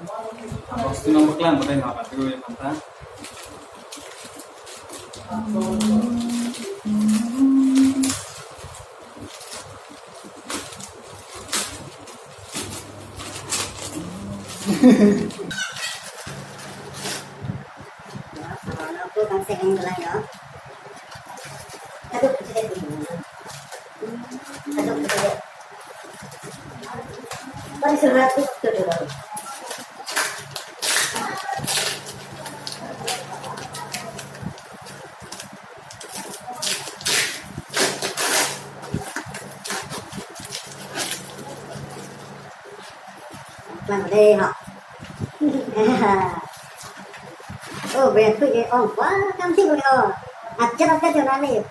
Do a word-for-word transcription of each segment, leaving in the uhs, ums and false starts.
Box tu nangpaklang pada nang patu ya kanta. Ya, sama aku kan sering bilang ya. Aduh, kecil deh. Aduh, kecil deh. Paling seru aku tuh dulu. Lang deh, ha. Oh, banyak tuh ya, oh, wah, kamu sih, oh. Ajar, ajar, jangan nih.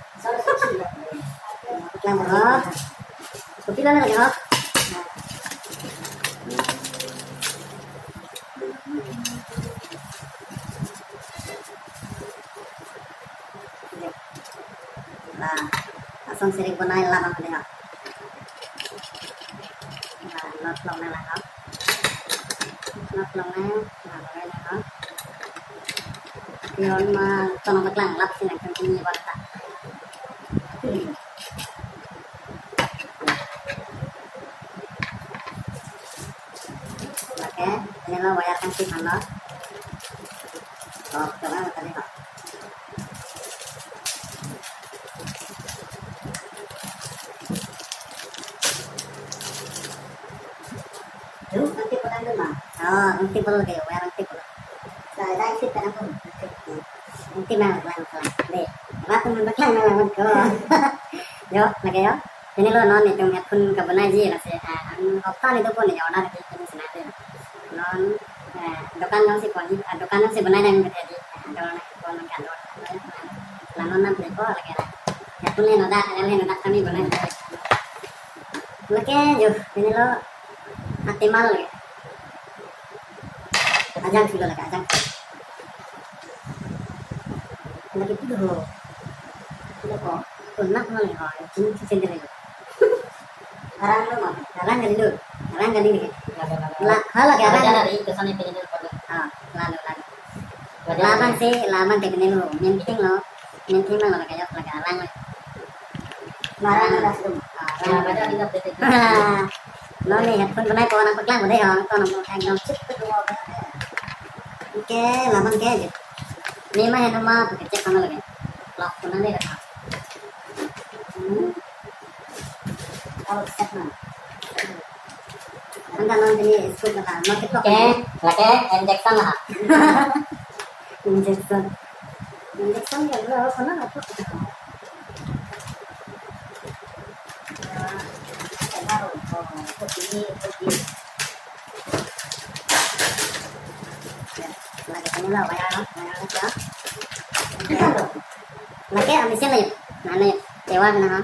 Lang, ha. Kopi lang lagi, ha. Nah, langsung sering pun naik lah, Bang, ha. Nah, not long na lang, ha. Not long na, nah, long na lang, ha. Yon ma, tonong paklang, lap sih, nang, kan, ini, buat tak. Oke, ini lo wire kan sih, kan, lo. Oh, coba tadi, ha. Tuh, nanti pulang dulu, Bang. Oh, nanti pulang deh, wire nanti pulang. Nah, dah isi pedang pun. Nanti Bang, Bang, Bang. Deh, apa tuh Bang, Bang, Bang, Bang, ko. Yo, lagi yo. Ini lo non itum headphone kabonai ji lasi, ah, ang hopta ni dopon ni order di ini senai deh. Non, eh, dukan non si pon, ah, dukan non si bonai dang gitu di. Ah, dukan non si pon kan dukan. Lah non nam ko lagi lah. Headphone ni noda, ada ni noda kami bonai. Lagi yo, ini lo atimal lagi. Ajang silo lagi, ajang. Lagi itu ho. Itu ko. Itu nak mal ho. Jin jin sendiri. Arang lo ma. Arang kali lo. Arang kali ni. La, ha lagi arang. Arang kali, kesan ini dulu. Ah, lalu, lalu. Laban si, laban ke ini lo. Minting lo. Minting lo lagi, lagi arang lo. Arang lo. Ah, arang lo. Non ni headphone bonai ko nangpaklang ko deh, ha. Ko nang ekdom chip. Oke, laban ke. Ni ma henu ma, kecek sama lagi. Lock pun ada, ha. Hmm. Oh, set na. Anda non ini school ka, market lock. Oke, lagi injection lah. Injection. Injection ya, lo, sana apa? Lagi ini lah, wayang, wayang aja. Lagi habisnya lah, yuk. Mana yuk? Tewan, nah.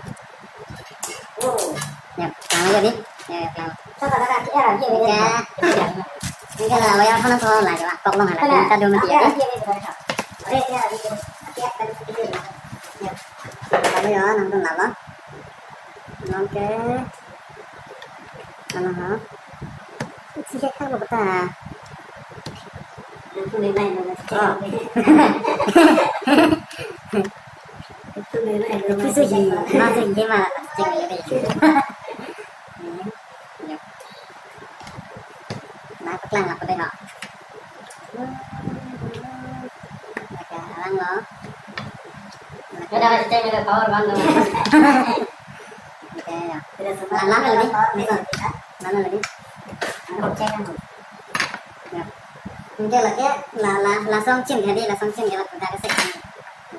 Oh. Yuk, tangan aja, di. Ya, ya, tangan. Coba, coba, kita lagi, ya, ya. Ya. Ini kalau wayang sana tuh, lah, coba, kok lo nggak ada? Kita dulu mati ya, di. Oke, ya, ya, ya. Oke, ya, ya, ya. Yuk. Lalu ya, nonton lama. Oke. Ano ha? Isi ke kha bata. Itu ni lain mana? Oh. Itu ni lain mana? Itu sih, masih gimana? Cek ini. Ini. Ya. Nah, paklang apa deh, ha? Oke, alang lo. Udah kasih cek dulu power bang lo. Oke, ya. Alang lagi. Alang lagi. Oke, cek kan. Ya. Oke, lagi la, la, langsung chin jadi, langsung chin jadi, udah kasih.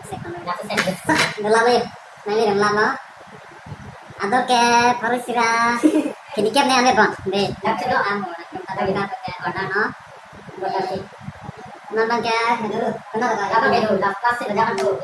Kasih kan. Udah kasih. Udah lama ya. Nangli ram lama. Ador ke pharo sira kedikep ne ame bang. Deh. Dak selo amo, dak selo amo, dak selo amo, dak selo amo. Non bang ke, aduh, kenal ka? Apa ke dulu? Dak pas sih, jangan dulu.